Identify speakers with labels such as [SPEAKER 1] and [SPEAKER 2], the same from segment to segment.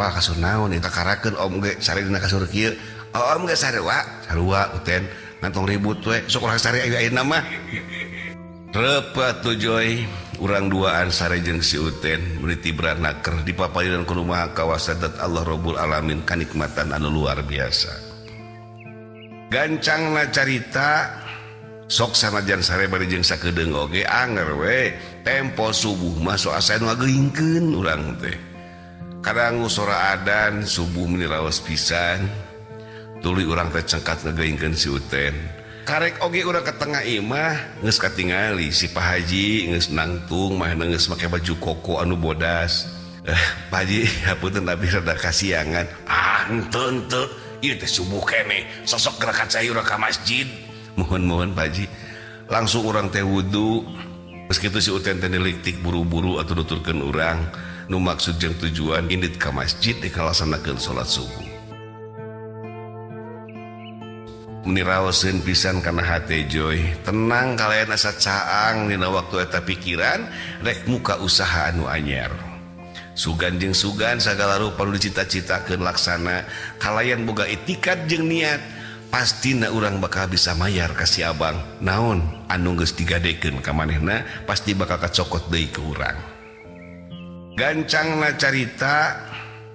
[SPEAKER 1] apal kasur naon eta karakeun om ge sare dina kasur kieu. Om ge sarua, sarua Uten ngantong ribut we sok urang sare ayeuna mah. Repet tuh Joy, urang duaan sare jeung si Uten meuni tibra naker dipaparinan ku Maha Kawasa dat Allah Rabbul Alamin kanikmatan anu luar biasa. Gancangna carita sok sanajan sare bari jeung sakedeung oge anger we tempo subuh mah sok asa nu ngageingkeun urang teh. Kadang sora adan subuh meuni raos pisan tuluy urang teh cengkat ngageingkeun si Uten. Karek oge urang ke tengah imah geus katingali si Pak Haji geus nangtung mah geus make baju koko anu bodas. Pak Haji hapunten abdi rada kasiangan. Ah henteu henteu ieu teh subuh keneh sosok gerakan cai urang ka masjid. Mohon-mohon Pak Haji. Langsung urang teh wudu. Geus kitu si Uten teh niliktik buru-buru atuh nuturkeun urang nu maksud jeung tujuan indit ka masjid dikalaksanakeun salat subuh. Meni raoseun pisan kana hate Joy. Tenang kalayan asa caang dina waktu eta pikiran rek muka usaha anu anyar. Sugan jeung sugan sagala rupa nu dicita-citakeun laksana kalayan boga itikad jeung niat pastina urang bakal bisa mayar ka si abang. Naon anu geus digadekeun ka manehna pasti bakal kacokot deui ke urang. Gancangna carita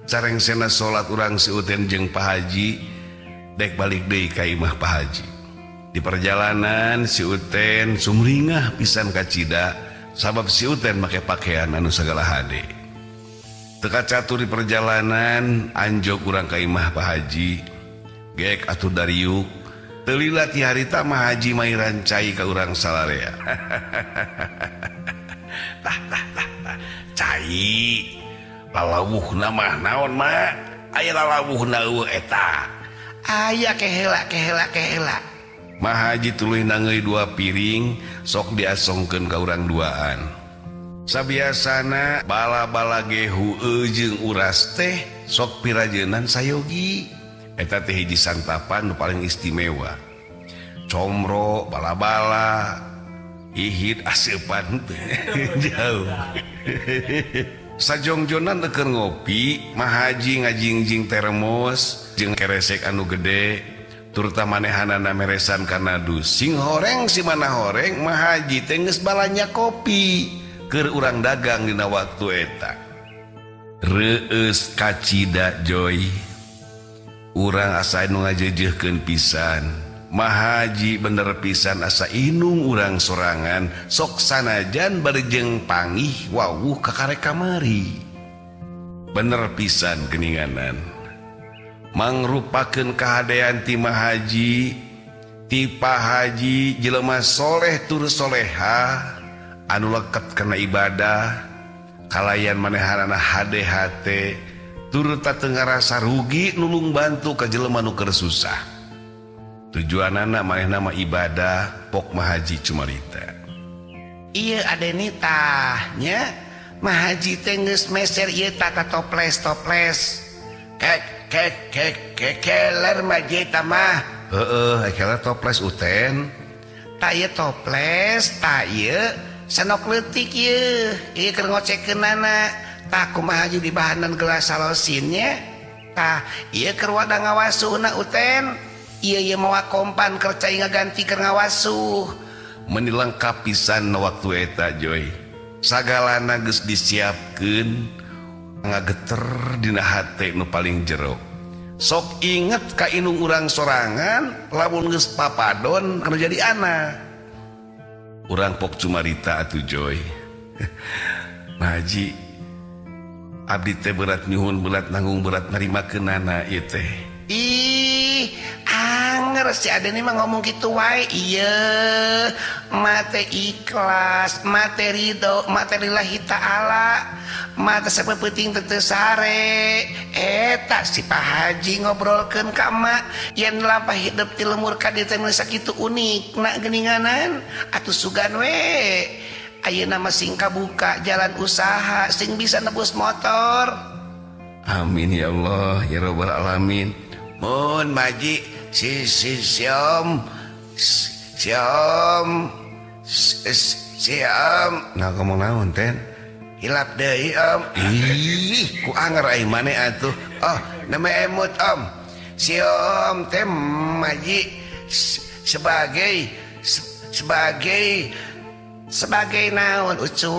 [SPEAKER 1] sarengsena salat urang si Uten jeung Pak Haji dek balik deui ka imah Pak Haji. Di perjalanan si Uten sumringah pisan kacida sabab si Uten make pakaian anu sagala hade. Teu kacatur di perjalanan anjog urang ka imah Pak Haji. Gek atuh dariuk teu lila ti harita Mah Haji mairan cai ka urang salarea. Tah tah tah tah cai lalawuhna mah naon mah aya lalawuhna eueuh eta. Aya kehela kehela kehela. Mah Haji tuluy nangeui dua piring sok diasongkeun ka urang duaan. Sabiasana bala-bala gehu jeung uras teh sok pirajeunan sayogi. Eta teh hiji santapan nu paling istimewa. Comro, bala-bala, ihit aseupan teh jauh. Sajongjonan keur ngopi, Mah Haji ngajingjing termos jeung keresek anu gede, turta manehanana meresan kana dus. Sing horeng si mana horeng, Mah Haji teh geus balanja kopi keur urang dagang dina waktu eta. Reueus kacida Joy. Urang asa nu ngajeujeurkeun pisan. Mah Haji bener pisan asa inung urang sorangan sok sanajan bari jeung pangih wawuh ka karek kamari. Bener pisan geninganan. Mangrupakeun kahadean ti Mah Haji, ti Pak Haji jelema soleh tur soleha anu leket kana ibadah kalayan manehanana hade hate turta teu ngarasa rugi nulung bantu ka jelema nu keur susah. Tujuanana manehna mah ibadah pok Mah Haji cumarita.
[SPEAKER 2] Ieu adeni tah nya Mah Haji teh geus meser ieu tata toples-toples. Kek kek kek kekeler mah eta mah.
[SPEAKER 1] Heeh, kekeler toples Uten.
[SPEAKER 2] Tah ieu toples, tah ieu senok leutik ieu. Ieu keur ngocekeunana. Tah kumaha Haji dibahanan gelas salosinnya. Tah ieu keur wadah ngawasuhna Uten. Ieu ieu mawa kompan keur cai ngaganti keur ngawasuh.
[SPEAKER 1] Meuni lengkap pisan waktu eta Joy. Sagalana geus disiapkeun ngageter dina hate nu paling jero. Sok inget ka inung urang sorangan lamun geus papadon anu jadi anak. Urang pok cumarita atuh Joy. Mah Haji abdi teh berat nyuhun berat nanggung berat narimakeunana ieu teh.
[SPEAKER 2] Ih, anger si Adeni mah ngomong gitu wae. Ieu mate ikhlas, mate ridho, mate lillahi ta'ala, mate sapeuting teu teu sare. Eta si Pak Haji ngobrolkeun ka emak yen lampah hidup ti lemur ka dieu teh mun sakitu unik na geuninganan atuh sugan we. Ayeuna mah sing kabuka jalan usaha sing bisa nebus motor.
[SPEAKER 1] Amin ya Allah ya Rabbal alamin.
[SPEAKER 2] Mun Maji si si siom siom siom.
[SPEAKER 1] Nah ngomong naon ten?
[SPEAKER 2] Hilap deui Om.
[SPEAKER 1] Ih, ku anger ai maneh atuh.
[SPEAKER 2] Oh, nama emut Om. Si Om teh maji sebagai sebagai sebagai naon Ucu?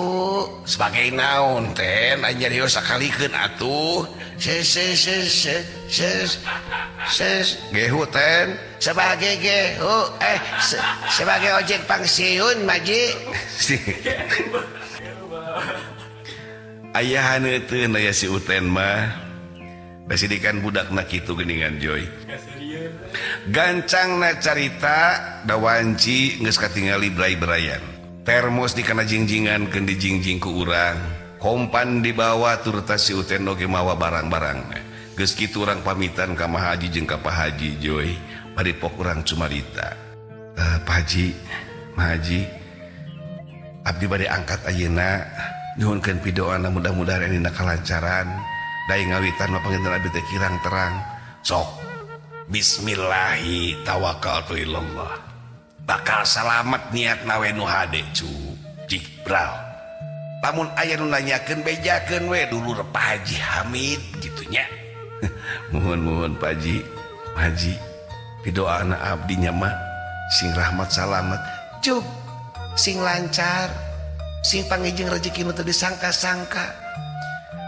[SPEAKER 1] Sebagai naon teh nyarios sakalikeun atuh.
[SPEAKER 2] Se se se se se se
[SPEAKER 1] gehu ten
[SPEAKER 2] sebagai gehu sebagai ojek pangsiun maji.
[SPEAKER 1] Ayahan euteun aya si Uten mah. Basidikan budakna kitu geuningan Joy. Gancangna carita dawanci geus katingali brai-brayan. Termos dikana jingjingan keun dijingjing ku urang. Kompan dibawa turta si Uten oge mawa barang-barangna. Geus kitu urang pamitan ka Mah Haji jeung ka Pak Haji Joy. Bari pok urang cumarita. Pak Haji, Mah Haji, abdi bade angkat ayeuna nyuhunkeun pidoana mudah-mudahan dina kalancaran. Dai ngawitan mah panginten abdi teh kirang terang. Sok bismillahi tawakkaltu ilallah. Bakal salamet niat nawe nu hade cu Jibral. Lamun aya nu nanyakeun bejakeun we dulur Pak Haji Hamid kitu nya. Muhun-muhun Pak Haji, Pak Haji pidoana abdi nya mah sing rahmat salamet
[SPEAKER 2] cuk sing lancar sing pangijeng rezeki nu teu disangka-sangka.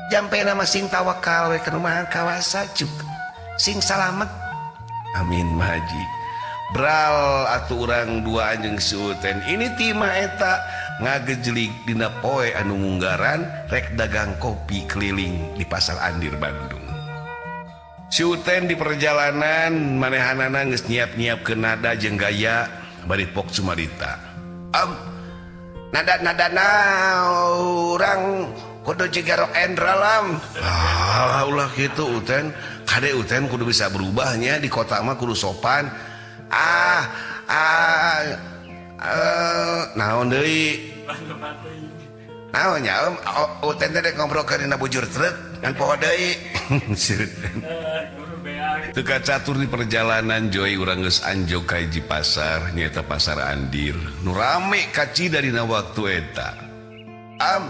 [SPEAKER 2] Jampe nama sing tawakal we ka nu Maha Kawasa cuk sing salamet.
[SPEAKER 1] Amin Mah Haji. Bral atuh urang dua anjing si Uten ini timah eta ngagejelig dina poe anu munggaran rek dagang kopi keliling di pasar Andir Bandung. Si Uten di perjalanan manehanana geus nyiap-nyiap ke nada jeung gaya bari pok cumarita.
[SPEAKER 2] Om nada-nada na urang kudu jiga rock and roll am.
[SPEAKER 1] Ah ulah kitu Uten, kade Uten kudu bisa berubahnya di kota mah kudu sopan. Naon deui?
[SPEAKER 2] Naon nya Om? Uten teh ngobrol ka dina bujur truk ngan poho deui.
[SPEAKER 1] Teu kacatur di perjalanan Joy urang geus anjog ka hiji pasar nyaeta pasar Andir. Nu rame kacida dina waktu eta.
[SPEAKER 2] Om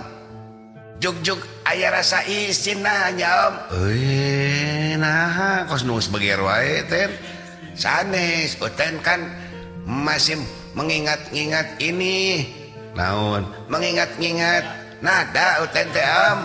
[SPEAKER 2] jug-jug aya rasa isin nah nya Om.
[SPEAKER 1] Naha kos nu geus beger wae ten.
[SPEAKER 2] Sanes Uten kan masih mengingat-ingat ini.
[SPEAKER 1] Naon?
[SPEAKER 2] Mengingat-ingat nada Uten teh Om.